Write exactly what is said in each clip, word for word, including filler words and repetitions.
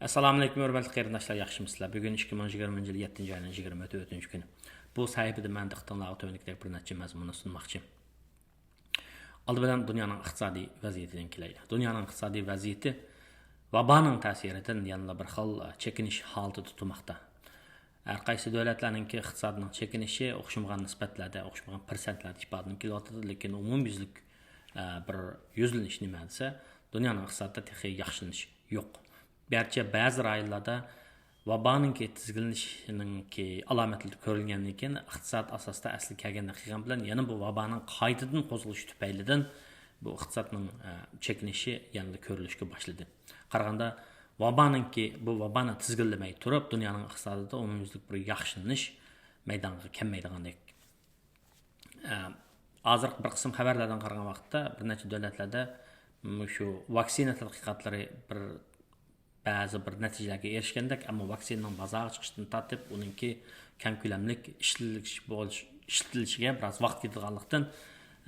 ئەسسالامۇئەلەيكۇم، ھۆرمەتلىك قېرىنداشلار، ياخشىمۇسىلەر؟ بۈگۈن ئىككى مىڭ يىگىرمىنچى يىل يەتتىنچى ئاينىڭ يىگىرمە تۆتىنچى كۈنى. بۇ سەھىپىدە مەن دىققىتىڭلارغا تۆۋەندىكىدەك بىر نەچچە مەزمۇننى سۇنماقچى. ئالدى بىلەن دۇنيانىڭ ئىقتىسادىي ۋەزىيىتىدىن كېلەيلى. دۇنيانىڭ ئىقتىسادىي ۋەزىيىتى ۋابانىڭ تەسىرىدىن يەنىلا بىر خىل، ئە، چېكىنىش ھالىتىدە تۇرماقتا. ھەر قايسى دۆلەتلەرنىڭكى ئىقتىسادىنىڭ چېكىنىشى ئوخشىمىغان نىسبەتلەردە، ئوخشىمىغان پىرسەنتلەردە ئىپادىلىنىپ كېلىۋاتىدۇ، لېكىن ئومۇميۈزلۈك، ئە، بىر يۈزلىنىش نېمە دېسە، دۇنيانىڭ ئىقتىسادىدا تېخى ياخشىلىنىش يوق. گەرچە بەزى رايونلاردا ۋابانىڭكى تىزگىنلىشىنىڭكى ئالامەتلىرى كۆرۈلگەندىن كېيىن، ئىقتىساد ئاساستا ئەسلىگە كەلگەندەك قىلغان بىلەن، يەنە بۇ ۋابانىڭ قايتىدىن قوزغىلىشى تۈپەيلىدىن بۇ ئىقتىسادنىڭ، ئە، چېكىنىشى يەنىلا كۆرۈلۈشكە باشلىدى. قارىغاندا، ۋابانىڭكى، بۇ ۋابانى تىزگىنلىمەي تۇرۇپ، دۇنيانىڭ ئىقتىسادىدا ئومۇميۈزلۈك بىر ياخشىلىنىش مەيدانغا كەلمەيدىغاندەك. ئە، ھازىرقى بىر قىسىم خەۋەرلەردىن قارىغان ۋاقىتتا، بىر نەچچە دۆلەتلەردە مۇشۇ ۋاكسىنا تەتقىقاتلىرى بىر، بەزى بىر نەتىجىلەرگە ئېرىشكەندەك، ئەمما ۋاكسىنىنىڭ بازارغا چىقىشتىن تارتىپ، ئۇنىڭكى كەڭ كۆلەملىك ئىشلىتىلىش بولۇش، ئىشلىتىلىشىگە بىراز ۋاقىت كېتىدىغانلىقتىن،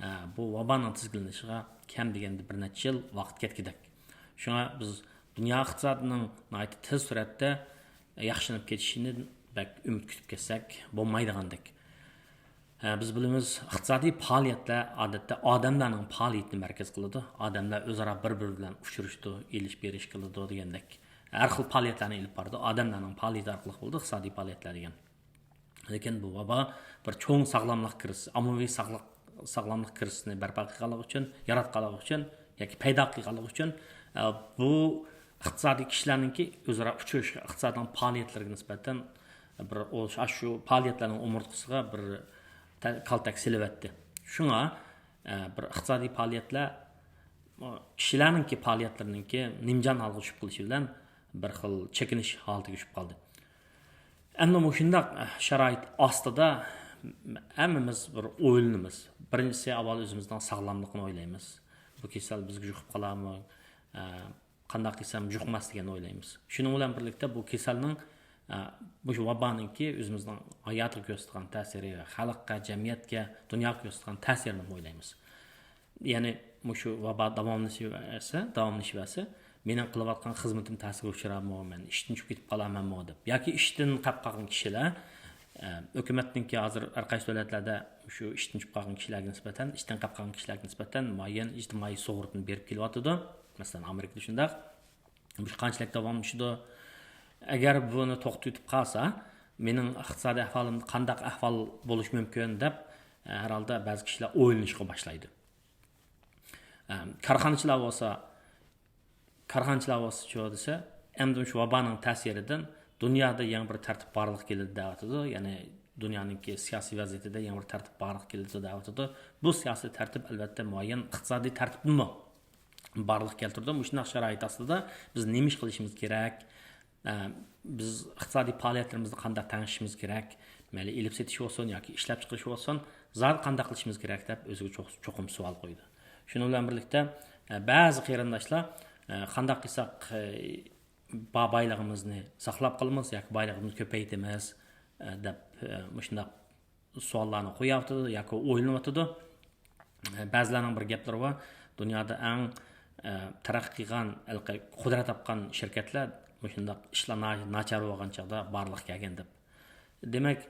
ئە، بۇ ۋابانىڭ تىزگىنلىشىغا كەم دېگەندە بىر نەچچە يىل ۋاقىت كەتكۈدەك. شۇڭا بىز دۇنيا ئىقتىسادىنىڭ ناھايىتى تېز سۈرئەتتە ياخشىلىنىپ كېتىشىنى بەك ئۈمىد كۈتۈپ كەتسەك بولمايدىغاندەك. ھە، بىز بىلىمىز، ئىقتىسادىي پائالىيەتلەر ئادەتتە ئادەملەرنىڭ پائالىيىتىنى مەركەز قىلىدۇ. ئادەملەر ئۆزئارا بىر-بىرى بىلەن ئۇچرىشىدۇ، ئېلىش-بېرىش قىلىدۇ دېگەندەك. ھەر خىل پائالىيەتلەرنى ئېلىپ بارىدۇ. ئادەملەرنىڭ پائالىيىتى ئارقىلىق بولىدۇ ئىقتىسادىي پائالىيەتلەر دېگەن. لېكىن بۇ ۋابا بىر چوڭ ساغلاملىق كىرىزىسى، ئاممىۋى ساغلىق، ساغلاملىق كىرىزىسىنى بەرپا قىلغانلىقى ئۈچۈن، ياراتقانلىقى ئۈچۈن ياكى پەيدا قىلغانلىقى ئۈچۈن، ئە، بۇ ئىقتىسادىي كىشىلەرنىڭكى ئۆزئارا ئۇچرىشىشى، ئىقتىسادنىڭ پائالىيەتلىرىگە نىسبەتەن بىر ئۇ، شۇ پائالىيەتلەرنىڭ ئومۇرتقىسىغا بىر تە-، كالتەك سېلىۋەتتى. شۇڭا، ئە، بىر ئىقتىسادىي پائالىيەتلەر، ئۇ، كىشىلەرنىڭكى پائالىيەتلىرىنىڭكى نىمجان ھالغا چۈشۈپ قېلىشى بىلەن بىر خىل چېكىنىش ھالىتىگە چۈشۈپ قالدى. ئەمدى مۇشۇنداق، ئە، شارائىت ئاستىدا ھەممىمىز بىر ئويلىنىمىز. بىرىنچىسى، ئاۋۋال ئۆزىمىزنىڭ ساغلاملىقىنى ئويلايمىز. بۇ كېسەل بىزگە يۇقۇپ قالارمۇ؟ ئە، قانداق قىلسام يۇقماس دېگەننى ئويلايمىز. شۇنىڭ بىلەن بىرلىكتە بۇ كېسەلنىڭ، ئە، مۇشۇ ۋابانىڭكى ئۆزىمىزنىڭ ھاياتىغا كۆرسىتىدىغان تەسىرى، خەلققە، جەمئىيەتكە، دۇنياغا كۆرسىتىدىغان تەسىرىنى ئويلايمىز. يەنى مۇشۇ ۋابا داۋاملىشىۋەرسە، داۋاملىشىۋەرسە، مېنىڭ قىلىۋاتقان خىزمىتىم تەسىرگە ئۇچرارمۇ، مەن ئىشتىن چۈشۈپ كېتىپ قالارمەنمۇ دەپ. ياكى ئىشتىن قېلىپ قالغان كىشىلەر، ئە، ھۆكۈمەتنىڭكى ھازىر ھەر قايسى دۆلەتلەردە شۇ ئىشتىن چۈشۈپ قالغان كىشىلەرگە نىسبەتەن، ئىشتىن قېلىپ قالغان كىشىلەرگە نىسبەتەن مۇئەييەن ئىجتىمائىي سۇغۇرتىنى بېرىپ كېلىۋاتىدۇ. مەسىلەن، ئامېرىكىدا شۇنداق. بۇ قانچىلىك داۋاملىشىدۇ؟ ئەگەر بۇنى توختىتىپ قالسا، مېنىڭ ئىقتىسادىي ئەھۋالىمدا قانداق ئەھۋال بولۇشى مۇمكىن دەپ، ھەر ھالدا بەزى كىشىلەر ئويلىنىشقا باشلايدۇ. ئەم، كارخانىچىلار بولسا، كارخانىچىلار بولسىچۇ دېسە، ئەمدى شۇ ۋابانىڭ تەسىرىدىن دۇنيادا يېڭى بىر تەرتىپ بارلىققا كېلىدۇ دەۋاتىدۇ. يەنى دۇنيانىڭكى سىياسىي ۋەزىيىتىدە يېڭى بىر تەرتىپ بارلىققا كېلىدۇ دەۋاتىدۇ. بۇ سىياسىي تەرتىپ ئەلۋەتتە مۇئەييەن ئىقتىسادىي تەرتىپنىمۇ بارلىققا كەلتۈرىدۇ. مۇشۇنداق شارائىت ئاستىدا بىز نېمە ئىش قىلىشىمىز كېرەك؟ ئە، بىز ئىقتىسادىي پائالىيەتلىرىمىزنى قانداق تەڭشىشىمىز كېرەك؟ مەيلى ئېلىپ سېتىش بولسۇن ياكى ئىشلەپچىقىرىش بولسۇن، زادى قانداق قىلىشىمىز كېرەك دەپ ئۆزىگە چوق-، چوقۇم سوئال قويىدۇ. شۇنىڭ بىلەن بىرلىكتە، ئە، بەزى قېرىنداشلار، ئە، قانداق قىلساق، ئە، با-، بايلىقىمىزنى ساقلاپ قالىمىز ياكى بايلىقىمىزنى كۆپەيتىمىز، ئە، دەپ، ئە، مۇشۇنداق سوئاللارنى قويۇۋاتىدۇ ياكى ئويلىنىۋاتىدۇ. بەزىلەرنىڭ بىر گەپلىرى بار، دۇنيادا ئەڭ، ئە، تەرەققىي قىلغان، ھېلىقى قۇدرەت تاپقان شىركەتلەر مۇشۇنداق ئىشلار نا-، ناچار بولغان چاغدا بارلىققا كەلگەن دەپ. دېمەك،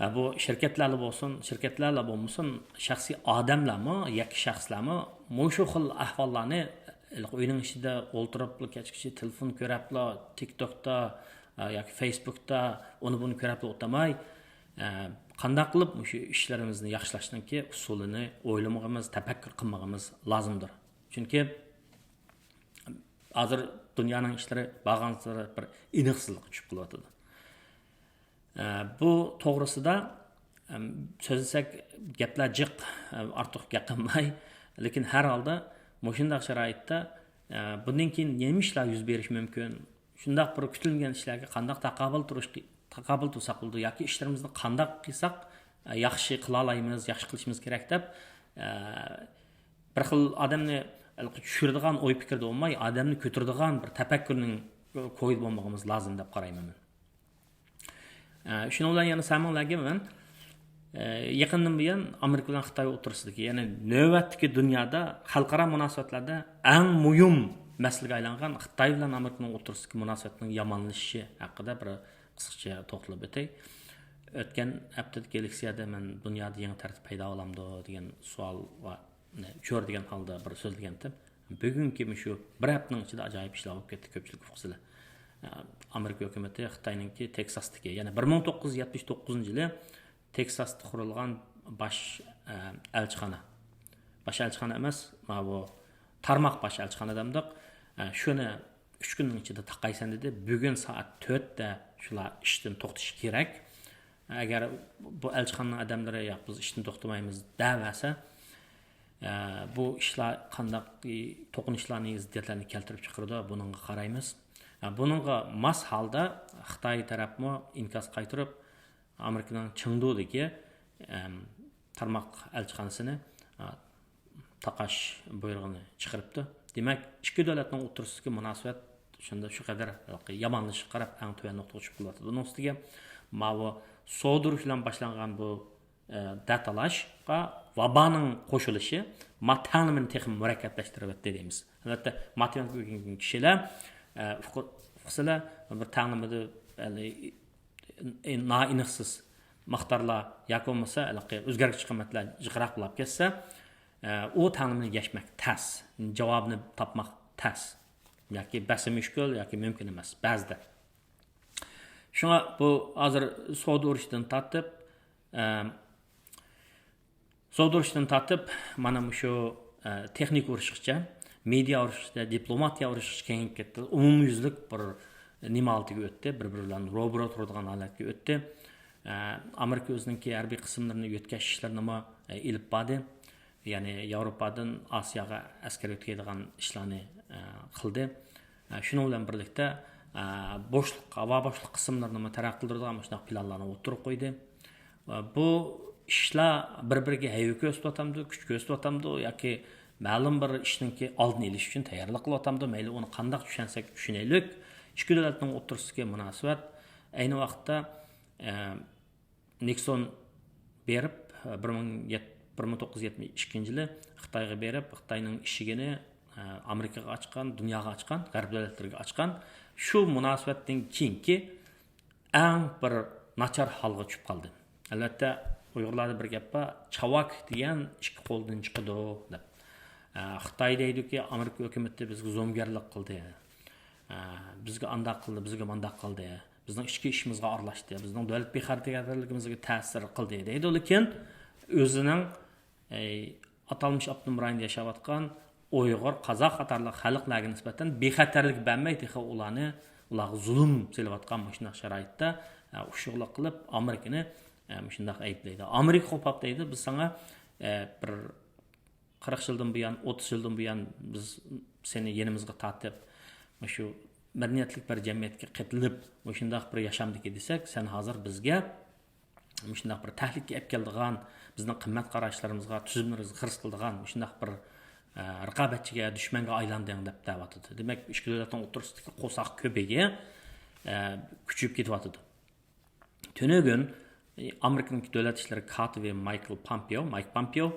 ھە، بۇ شىركەتلەرلا بولسۇن، شىركەتلەرلا بولمىسۇن، شەخسىي ئادەملەرمۇ، يەككە شەخسلەرمۇ مۇشۇ خىل ئەھۋاللارنى ھېلىقى ئۆينىڭ ئىچىدە ئولتۇرۇپلا، كەچكىچە تېلېفون كۆرەپلا، تىك توكتا، ئە، ياكى فېيسبۇكتا ئۇنى بۇنى كۆرەپلا ئولتۇرماي، ئە، قانداق قىلىپ مۇشۇ ئىشلىرىمىزنى ياخشىلاشنىڭكى ئۇسۇلىنى ئويلىمىغىمىز، تەپەككۇر قىلمىغىمىز لازىمدۇر. چۈنكى ھازىر دۇنيانىڭ ئىشلىرى بارغانسېرى بىر ئېنىقسىزلىققا چۈشۈپ قېلىۋاتىدۇ. ئە، بۇ توغرىسىدا، ئەم، سۆزلىسەك گەپلەر جىق، ئە، ئارتۇق گەپ قىلماي، لېكىن ھەر ھالدا مۇشۇنداق شارائىتتا، ئە، بۇندىن كېيىن نېمە ئىشلار يۈز بېرىشى مۇمكىن؟ شۇنداق بىر كۈتۈلمىگەن ئىشلارغا قانداق تاقابىل تۇرۇش، تاقابىل تۇرساق بولىدۇ ياكى ئىشلىرىمىزنى قانداق قىلساق، ئە، ياخشى قىلالايمىز، ياخشى قىلىشىمىز كېرەك دەپ، ئە، بىر خىل ئادەمنى چۈشۈرىدىغان ئوي پىكىردە بولماي، ئادەمنى كۆتۈرىدىغان بىر تەپەككۇرنىڭ كويىدا بولمىغىمىز لازىم دەپ قارايمەن مەن. ئە، شۇنىڭ بىلەن يەنە سەمىڭلەرگە مەن، ئە، يېقىندىن بۇيان ئامېرىكا بىلەن خىتاي ئوتتۇرىسىدىكى، يەنى نۆۋەتتىكى دۇنيادا خەلقئارا مۇناسىۋەتلەردە ئەڭ مۇھىم مەسىلىگە ئايلانغان خىتاي بىلەن ئامېرىكىنىڭ ئوتتۇرىسىدىكى مۇناسىۋەتنىڭ يامانلىشىشى ھەققىدە بىر قىسقىچە توختىلىپ ئۆتەي. ئۆتكەن ھەپتىدىكى لېكسىيەدە مەن دۇنيادا يېڭى تەرتىپ پەيدا بولامدۇ دېگەن سوئالغا چۆرىدىگەن ھالدا بىر سۆزلىگەنتىم. بۈگۈنكى مۇشۇ بىر ھەپتىنىڭ ئىچىدە ئاجايىپ ئىشلار بولۇپ كەتتى، كۆپچىلىك ئۇققۇسىلەر. ئامېرىكا ھۆكۈمىتى خىتاينىڭكى تېكساستىكى، يەنى بىر مىڭ توققۇز يۈز يەتمىش توققۇزىنچى يىلى تېكساستا قۇرۇلغان باش، ئە، ئەلچىخانا. باش ئەلچىخانا ئەمەس، ماۋۇ تارماق باش ئەلچىخانا دەمدۇق. ئە، شۇنى ئۈچ كۈننىڭ ئىچىدە تاقايسەن دېدى. بۈگۈن سائەت تۆتتە شۇلار ئىشتىن توختىشى كېرەك. ئەگەر بۇ ئەلچىخانىنىڭ ئادەملىرى ياق، بىز ئىشتىن توختىمايمىز دەۋەرسە، ئە، بۇ ئىشلار قانداق، ئى، توقۇنۇشلارنى، زىددىيەتلەرنى كەلتۈرۈپ چىقىرىدۇ، بۇنىڭغا قارايمىز. ئە، بۇنىڭغا ماس ھالدا خىتاي تەرەپمۇ ئىنكاس قايتۇرۇپ، ئامېرىكىنىڭ چېڭدۇدىكى، ئەم، تارماق ئەلچىخانىسىنى، ئا، تاقاش بۇيرۇغىنى چىقىرىپتۇ. دېمەك، ئىككى دۆلەتنىڭ ئوتتۇرىسىدىكى مۇناسىۋەت شۇنداق، شۇ قەدەر يامانلىشىشقا قاراپ، ئەڭ تۆۋەن نۇقتىغا چۈشۈپ قېلىۋاتىدۇ. ئۇنىڭ ئۈستىگە ماۋۇ سودا ئۇرۇشى بىلەن باشلانغان بۇ، ئە، دەتالاشقا ۋابانىڭ قوشۇلۇشى ما تەڭلىمىنى تېخىمۇ مۇرەككەپلەشتۈرۈۋەتتى دەيمىز. ئەلۋەتتە، ما تەڭلىمىگە كىرگەن كىشىلەر، ئە، ئۇقۇ-، ئۇقسىلەر بىر تەڭلىمىدە، يەنى، نائېنىقسىز مىقدارلار ياكى بولمىسا ھېلىقى ئۆزگەرگۈچى قىممەتلەر جىقراق بولاپ كەتسە، ئە، ئۇ تەڭلىمىنى يەشمەك تەس، جاۋابىنى تاپماق تەس ياكى بەسى مۈشكۈل ياكى مۇمكىن ئەمەس بەزىدە. شۇڭا بۇ ھازىر سودا ئۇرۇشىدىن تارتىپ، ئە، سودا ئۇرۇشىدىن تارتىپ، مانا مۇشۇ، ئە، تېخنىكا ئۇرۇشىغىچە، مېدىيا ئۇرۇشىغىچە، دىپلوماتىيە ئۇرۇشىغىچە كېڭىيىپ كەتتى. ئومۇميۈزلۈك بىر نېمە ھالىتىگە ئۆتتى، بىر-بىرى بىلەن روبىرو تۇرىدىغان ھالەتكە ئۆتتى. ئە، ئامېرىكا ئۆزىنىڭكى ھەربىي قىسىملىرىنى يۆتكەش ئىشلىرىنىمۇ، ئە، ئېلىپ باردى. يەنى ياۋروپادىن ئاسىياغا ئەسكەر يۆتكەيدىغان ئىشلارنى، ئە، قىلدى. ئە، شۇنىڭ بىلەن بىرلىكتە، ئە، بوشلۇق، ھاۋا بوشلۇق قىسىملىرىنىمۇ تەرەققىي قىلدۇرىدىغان مۇشۇنداق پىلانلارنى ئوتتۇرىغا قويدى. ئە، بۇ ئىشلار بىر-بىرىگە ھەيۋە كۆرسىتىۋاتامدۇ، كۈچ كۆرسىتىۋاتامدۇ ياكى مەلۇم بىر ئىشنىڭكى ئالدىنى ئېلىش ئۈچۈن تەييارلىق قىلىۋاتامدۇ؟ مەيلى، ئۇنى قانداق چۈشەنسەك چۈشىنەيلىك. ئىككى دۆلەتنىڭ ئوتتۇرىسىدىكى مۇناسىۋەت ئەينى ۋاقىتتا، ئە، نىكسون بېرىپ، بىر مىڭ يەت-، بىر مىڭ توققۇز يۈز يەتمىش ئىككىنچى يىلى خىتايغا بېرىپ، خىتاينىڭ ئىشىكىنى، ئە، ئامېرىكىغا ئاچقان، دۇنياغا ئاچقان، غەرب دۆلەتلىرىگە ئاچقان. شۇ مۇناسىۋەتتىن كېيىنكى ئەڭ بىر ناچار ھالغا چۈشۈپ قالدى. ئەلۋەتتە، ئۇيغۇرلاردا بىر گەپ بار، چاۋاك دېگەن ئىككى قولدىن چىقىدۇ، دەپ. ئە، خىتاي دەيدۇكى، ئامېرىكا ھۆكۈمىتى بىزگە زومىگەرلىك قىلدى، ئە، بىزگە ئانداق قىلدى، بىزگە مانداق قىلدى، بىزنىڭ ئىچكى ئىشىمىزغا ئارىلاشتى، بىزنىڭ دۆلەت بىخەتەرلىكىمىزگە تەسىر قىلدى دەيدۇ، لېكىن ئۆزىنىڭ، ئەي، ئاتالمىش ئاپتونوم رايوندا ياشاۋاتقان ئۇيغۇر، قازاق قاتارلىق خەلقلەرگە نىسبەتەن بىخەتەرلىك بەرمەي، تېخى ئۇلارنى، ئۇلارغا زۇلۇم سېلىۋاتقان مۇشۇنداق شارائىتتا، ئە، ئۇششۇقلۇق قىلىپ، ئامېرىكىنى، ئە، مۇشۇنداق ئەيىبلەيدۇ. ئامېرىكا قوپاپ دەيدۇ، بىز ساڭا، ئە، بىر قىرىق يىلدىن بۇيان، ئوتتۇز يىلدىن بۇيان بىز سېنى يېنىمىزغا تارتىپ، مۇشۇ مەدەنىيەتلىك بىر جەمئىيەتكە قېتىلىپ، مۇشۇنداق بىر ياشامدىكى دېسەك، سەن ھازىر بىزگە مۇشۇنداق بىر تەھلىكە ئەپ كېلىدىغان، بىزنىڭ قىممەت قاراشلىرىمىزغا، تۈزۈملىرىمىزگە خىرىس قىلىدىغان مۇشۇنداق بىر، ئە، رىقابەتچىگە، دۈشمەنگە ئايلاندىڭ دەپ دەۋاتىدۇ. دېمەك، ئىككى دۆلەتنىڭ ئوتتۇرىسىدىكى قورساق كۆپۈكى، ئە، كۈچىيىپ كېتىۋاتىدۇ. تۈنۈگۈن، ئى، ئامېرىكىنىڭ دۆلەت ئىشلىرى كاتىپى مايكل پامپېئو، مايك پامپېئو،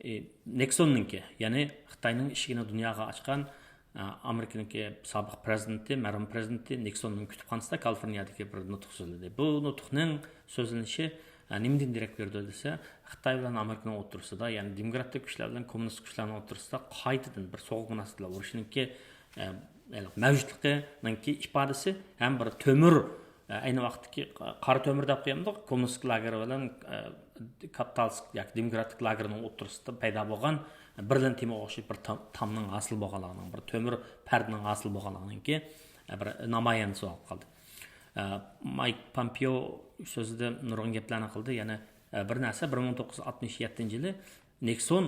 ئى، نىكسوننىڭكى، يەنى خىتاينىڭ ئىشىكىنى دۇنياغا ئاچقان، ئە، ئامېرىكىنىڭكى سابىق پرېزىدېنتى، مەرھۇم پرېزىدېنتى نىكسوننىڭ كۇتۇپخانىسىدا، كالىفورنىيەدىكى بىر نۇتۇق سۆزلىدى. بۇ نۇتۇقنىڭ سۆزلىنىشى، ئە، نېمىدىن دېرەك بېرىدۇ دېسە، خىتاي بىلەن ئامېرىكىنىڭ ئوتتۇرىسىدا، يەنى دېموكراتىك كۈچلەر بىلەن كوممۇنىست كۈچلەرنىڭ ئوتتۇرىسىدا قايتىدىن بىر سوغۇق مۇناسىۋەتلەر ئۇرۇشىنىڭكى، ئە، مەۋجۇتلۇقىنىڭكى ئىپادىسى ھەم بىر تۆمۈر، ئە، ئەينى ۋاقىتتىكى قارا تۆمۈر دەپ قويامدۇق، كوممۇنىست لاگېرى بىلەن، ئە، كاپىتالىست ياكى دېموكراتىك لاگېرنىڭ ئوتتۇرىسىدا پەيدا بولغان بېرلىن تېمىغا ئوخشاش بىر تام-، تامنىڭ ھاسىل بولغانلىقىنىڭ، بىر تۆمۈر پەردىنىڭ ھاسىل بولغانلىقىنىڭكى، ئە، بىر نامايەندىسى بولۇپ قالدى. ئە، مايك پامپېئو سۆزىدە نۇرغۇن گەپلەرنى قىلدى. يەنە، ئە، بىر نەرسە، بىر مىڭ توققۇز يۈز ئاتمىش يەتتىنچى يىلى نىكسون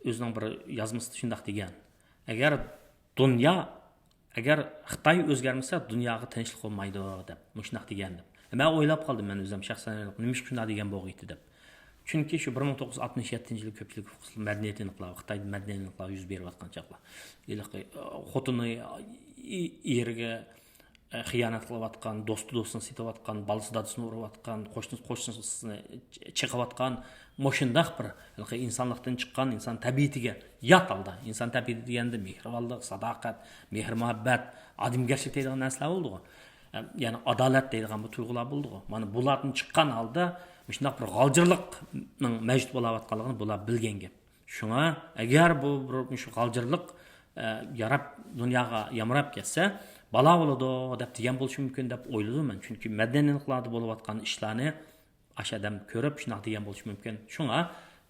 ئۆزىنىڭ بىر يازمىسىدا شۇنداق دېگەن، ئەگەر دۇنيا، ئەگەر خىتاي ئۆزگەرمىسە، دۇنياغا تىنچلىق بولمايدۇ، دەپ مۇشۇنداق دېگەن، دەپ. مەن ئويلاپ قالدىم، مەن ئۆزۈم شەخسەن، نېمىشقا شۇنداق دېگەن بولغىيتى، دەپ. چۈنكى شۇ بىر مىڭ توققۇز يۈز ئاتمىش يەتتىنچى يىلى كۆپچىلىك ھوقۇقسىز مەدەنىيەت ئىنقىلابى، خىتايدا مەدەنىيەت ئىنقىلابى يۈز بېرىۋاتقان چاغلار. ھېلىقى، ئە، خوتۇنى ئېرىگە خىيانەت قىلىۋاتقان، دوستى دوستىنى سېتىۋاتقان، بالىسى دادىسىنى ئۇرۇۋاتقان، قوشنىسى قوشنىسىنى چېقىۋاتقان، مۇشۇنداق بىر ھېلىقى ئىنسانلىقتىن چىققان، ئىنسان تەبىئىتىگە يات ھالدا، ئىنسان تەبىئىتى دېگەندە مېھرىبانلىق، ساداقەت، مېھىر-مۇھەببەت، ئادەمگەرچىلىك دەيدىغان نەرسىلەر بولىدىغۇ. يەنى ئادالەت دەيدىغان بۇ تۇيغۇلار بولىدىغۇ. مانا بۇلاردىن چىققان ھالدا مۇشۇنداق بىر غالجىرلىقنىڭ مەۋجۇت بولاۋاتقانلىقىنى بۇلار بىلگەن گەپ. شۇڭا ئەگەر بۇ بىر مۇشۇ غالجىرلىق، ئە، ياراپ، دۇنياغا يامراپ كەتسە، بالا بولىدۇ دەپ دېگەن بولۇشى مۇمكىن دەپ ئويلىدىم مەن. چۈنكى مەدەنىيلىقلاردا بولۇۋاتقان ئىشلارنى ئاشۇ ئادەم كۆرۈپ شۇنداق دېگەن بولۇشى مۇمكىن. شۇڭا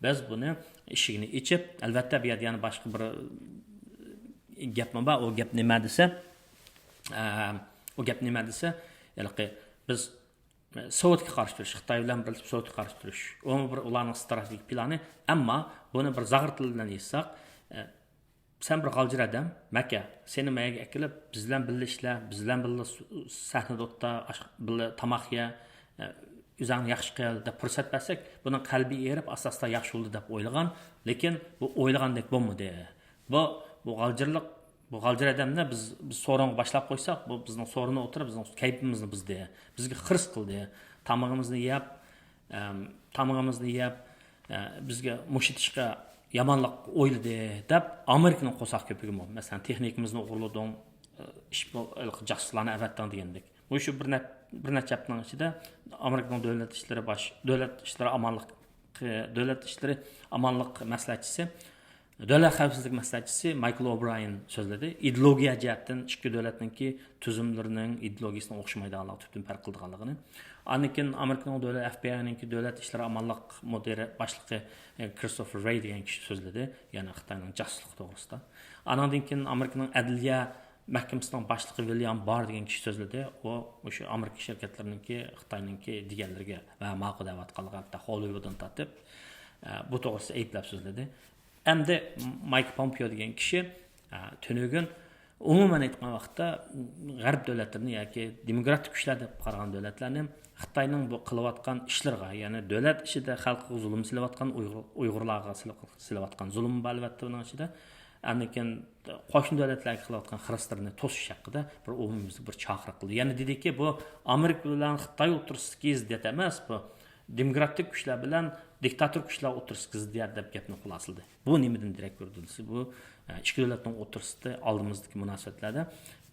بىز بۇنى ئىشىكنى ئېچىپ، ئەلۋەتتە، بۇ يەردە يەنە باشقا بىر گەپمۇ بار. ئۇ گەپ نېمە دېسە، ئە، ئۇ گەپ نېمە دېسە، ھېلىقى بىز سوۋېتكە قارشى تۇرۇش، خىتاي بىلەن بىرلىشىپ سوۋېتكە قارشى تۇرۇش. ئۇمۇ بىر ئۇلارنىڭ ئىستراتېگىك پىلانى. ئەمما بۇنى بىر زاغرا تىل بىلەن ئېيتساق، ئە، سەن بىر غالجىر ئادەم، مەكە، سېنى مەيەگە ئەكېلىپ، بىز بىلەن بىللە ئىشلە، بىز بىلەن بىللە سۇ-، سەھنىدە ئولتۇر، ئاش-، بىللە تاماق يە، ئە، ئۆزۈڭنى ياخشى قىل دەپ پۇرسەت بەرسەك، بۇنىڭ قەلبى ئېرىپ، ئاستا-ئاستا ياخشى بولىدۇ دەپ ئويلىغان. لېكىن بۇ ئويلىغاندەك بولمىدى. بۇ، بۇ غالجىرلىق، بۇ غالجىر ئادەمنى بىز، بىز سورۇنغا باشلاپ قويساق، بۇ بىزنىڭ سورۇندا ئولتۇرۇپ، بىزنىڭ كەيپىمىزنى بۇزدى. بىزگە خىرىس قىلدى. تامىقىمىزنى يەپ، ئەم، تامىقىمىزنى يەپ، ئە، بىزگە مۇشتىتىشقا يامانلىق ئويلىدى دەپ، ئامېرىكىنىڭ قورساق كۆپۈكىمۇ، مەسىلەن، تېخنىكىمىزنى ئوغرىلىدىڭ، ئىش بو-، جاسۇسلارنى ئەۋەتتىڭ دېگەندەك. مۇشۇ بىر نەچ-، بىر نەچچە ھەپتىنىڭ ئىچىدە ئامېرىكىنىڭ دۆلەت ئىشلىرى باش-، دۆلەت ئىشلىرى ئامانلىق، دۆلەت ئىشلىرى ئامانلىق مەسلىھەتچىسى، دۆلەت خەۋپسىزلىك مەسلىھەتچىسى مايكل ئوبراين سۆزلىدى. ئىدېئولوگىيە جەھەتتىن ئىككى دۆلەتنىڭكى تۈزۈملىرىنىڭ ئىدېئولوگىيىسىنىڭ ئوخشىمايدىغانلىقى، تۈپتىن پەرق قىلىدىغانلىقىنى. ئاندىن كېيىن ئامېرىكىنىڭ دۆلەت، ئەف بى ئاينىڭكى دۆلەت ئىشلىرى ئامانلىق مۇدىرى باشلىقى، ئە، كىرىستوفېر رەي دېگەن كىشى سۆزلىدى. يەنى خىتاينىڭ جاسۇسلۇقى توغرىسىدا. ئانىڭدىن كېيىن ئامېرىكىنىڭ ئەدلىيە مەھكىمىسىنىڭ باشلىقى ۋىليام بار دېگەن كىشى سۆزلىدى. ئۇ مۇشۇ ئامېرىكا شىركەتلىرىنىڭكى خىتاينىڭكى دېگەنلىرىگە ۋە ماقۇل دەۋاتقانلىقى، ھەتتا خوللىۋۇدتىن تارتىپ، ئە، بۇ توغرىسىدا ئەيىبلەپ سۆزلىدى. ئەمدى مايك پومپېئو دېگەن كىشى، ئە، تۈنۈگۈن ئومۇمەن ئېيتقان ۋاقىتتا غەرب دۆلەتلىرىنى ياكى دېموكراتىك كۈچلەر دەپ قارىغان دۆلەتلەرنى خىتاينىڭ بۇ قىلىۋاتقان ئىشلىرىغا، يەنى دۆلەت ئىچىدە خەلقىگە زۇلۇم سېلىۋاتقان ئۇيغۇر، ئۇيغۇرلارغا سېلىۋ-، سېلىۋاتقان زۇلۇم بار ئەلۋەتتە بۇنىڭ ئىچىدە. ئاندىن كېيىن قوشنا دۆلەتلەرگە قىلىۋاتقان خىرىسلىرىنى توسۇش ھەققىدە بىر ئومۇميۈزلۈك بىر چاقىرىق قىلدى. يەنە دېدىكى، بۇ ئامېرىكا بىلەن خىتاي ئوتتۇرىسىدىكى زىددىيەت ئەمەس، بۇ دېموكراتىك كۈچلەر بىلەن دىكتاتور كۈچلەر ئوتتۇرىسىدىكى زىددىيەت دەپ گەپنى خۇلاسىلىدى. بۇ نېمىدىن دېرەك بېرىدۇ دېسە، بۇ، ئە، ئىككى دۆلەتنىڭ ئوتتۇرىسىدا ئالدىمىزدىكى مۇناسىۋەتلەردە،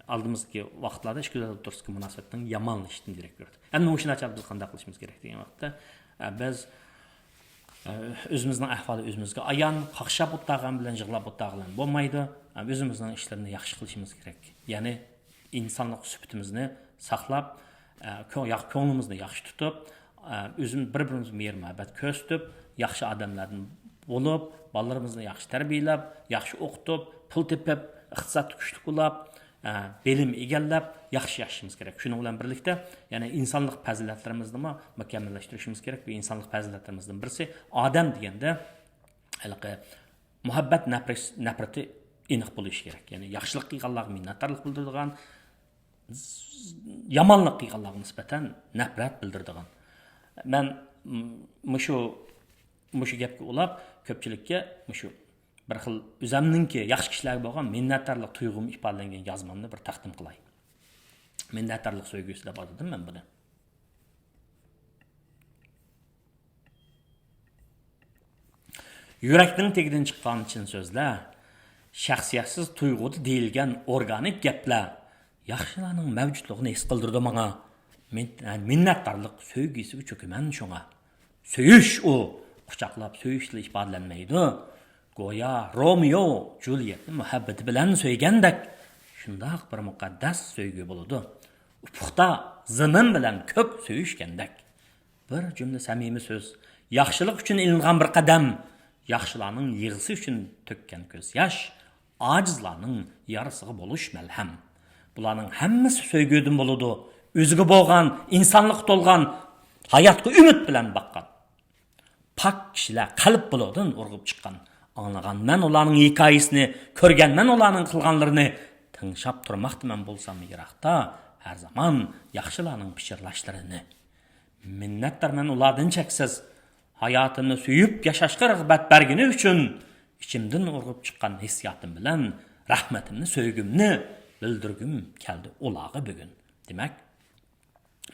ئالدىمىزدىكى ۋاقىتلاردا ئىككى دۆلەت ئوتتۇرىسىدىكى مۇناسىۋەتنىڭ يامانلىشىشىدىن دېرەك بېرىدۇ. ئەمدى مۇشۇ ناچار بىز قانداق قىلىشىمىز كېرەك دېگەن ۋاقىتتا، ئە، بىز، ئە، ئۆزىمىزنىڭ ئەھۋالى ئۆزىمىزگە ئايان، قاقشاپ ئولتۇرغان بىلەن، يىغلاپ ئولتۇرغان بىلەن بولمايدۇ. ئە، ئۆزىمىزنىڭ ئىشلىرىنى ياخشى قىلىشىمىز كېرەك. يەنى ئىنسانلىق سۈپىتىمىزنى ساقلاپ، ئە، كۆ-، ياق-، كۆڭلىمىزنى ياخشى تۇتۇپ، ئە، ئۆزىمىز بىر-بىرىمىزگە مېھىر-مۇھەببەت كۆرسىتىپ، ياخشى ئادەملەردىن بولۇپ، بالىلىرىمىزنى ياخشى تەربىيەلەپ، ياخشى ئوقۇتۇپ، پۇل تېپىپ، ئىقتىسادتا كۈچلۈك بولاپ، ئە، بىلىم ئىگىلەپ، ياخشى ياشىشىمىز كېرەك. شۇنىڭ بىلەن بىرلىكتە، يەنە ئىنسانلىق پەزىلەتلىرىمىزنىمۇ مۇكەممەللەشتۈرۈشىمىز كېرەك. بۇ ئىنسانلىق پەزىلەتلىرىمىزدىن بىرسى، ئادەم دېگەندە، ھېلىقى مۇھەببەت نەپرەت-، نەپرىتى ئېنىق بولۇشى كېرەك. يەنى ياخشىلىق قىلغانلارغا مىننەتدارلىق بىلدۈرىدىغان، يامانلىق قىلغانلارغا نىسبەتەن نەپرەت بىلدۈرىدىغان. مەن، م-، مۇشۇ، مۇشۇ گەپكە ئۇلاپ، كۆپچىلىككە مۇشۇ بىر خىل ئۆزەمنىڭكى ياخشى كىشىلەرگە بولغان مىننەتدارلىق تۇيغۇم ئىپادىلەنگەن يازمامنى بىر تەقدىم قىلاي. مىننەتدارلىق سۆيگۈسى دەپ ئاتىدىم مەن بۇنى. يۈرەكنىڭ تېگىدىن چىققان چىن سۆزلەر، شەخسىيەتسىز تۇيغۇدا دېيىلگەن ئورگانىك گەپلەر ياخشىلارنىڭ مەۋجۇتلۇقىنى ھېس قىلدۇرىدۇ ماڭا. مىن-، مىننەتدارلىق سۆيگۈسىگە چۆكىمەن شۇڭا. سۆيۈش ئۇ، قۇچاقلاپ سۆيۈشلا ئىپادىلەنمەيدۇ. گويا رومېئو جۇليېتنى مۇھەببىتى بىلەن سۆيگەندەك، شۇنداق بىر مۇقەددەس سۆيگۈ بولىدۇ. ئۇپۇقتا زېمىن بىلەن كۆك سۆيۈشكەندەك. بىر جۈملە سەمىمىي سۆز، ياخشىلىق ئۈچۈن ئېلىنغان بىر قەدەم، ياخشىلارنىڭ يىغىسى ئۈچۈن تۆككەن كۆز ياش، ئاجىزلارنىڭ يارىسىغا بولۇش مەلھەم. بۇلارنىڭ ھەممىسى سۆيگۈدىن بولىدۇ. ئۆزىگە بولغان، ئىنسانلىققا تولغان، ھاياتقا ئۈمىد بىلەن باققان پاك كىشىلەر قەلب بۇلىقىدىن ئۇرغۇپ چىققان. ئاڭلىغانمەن ئۇلارنىڭ ھېكايىسىنى، كۆرگەنمەن ئۇلارنىڭ قىلغانلىرىنى. تىڭشاپ تۇرماقتىمەن بولسام يىراقتا، ھەر زامان ياخشىلارنىڭ پىچىرلاشلىرىنى. مىننەتدارمەن ئۇلاردىن چەكسىز، ھاياتىمنى سۆيۈپ ياشاشقا رىغبەت بەرگىنى ئۈچۈن. ئىچىمدىن ئۇرغۇپ چىققان ھېسسىياتىم بىلەن رەھمىتىمنى، سۆيگۈمنى بىلدۈرگۈم كەلدى ئۇلارغا بۈگۈن. دېمەك،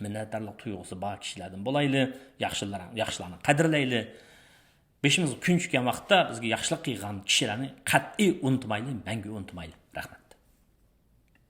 مىننەتدارلىق تۇيغۇسى بار كىشىلەردىن بولايلى، ياخشىلار، ياخشىلارنى قەدىرلەيلى. بېشىمىزغا كۈن چۈشكەن ۋاقىتتا بىزگە ياخشىلىق قىلغان كىشىلەرنى قەتئىي ئۇنتۇمايلى، مەڭگۈ ئۇنتۇمايلى.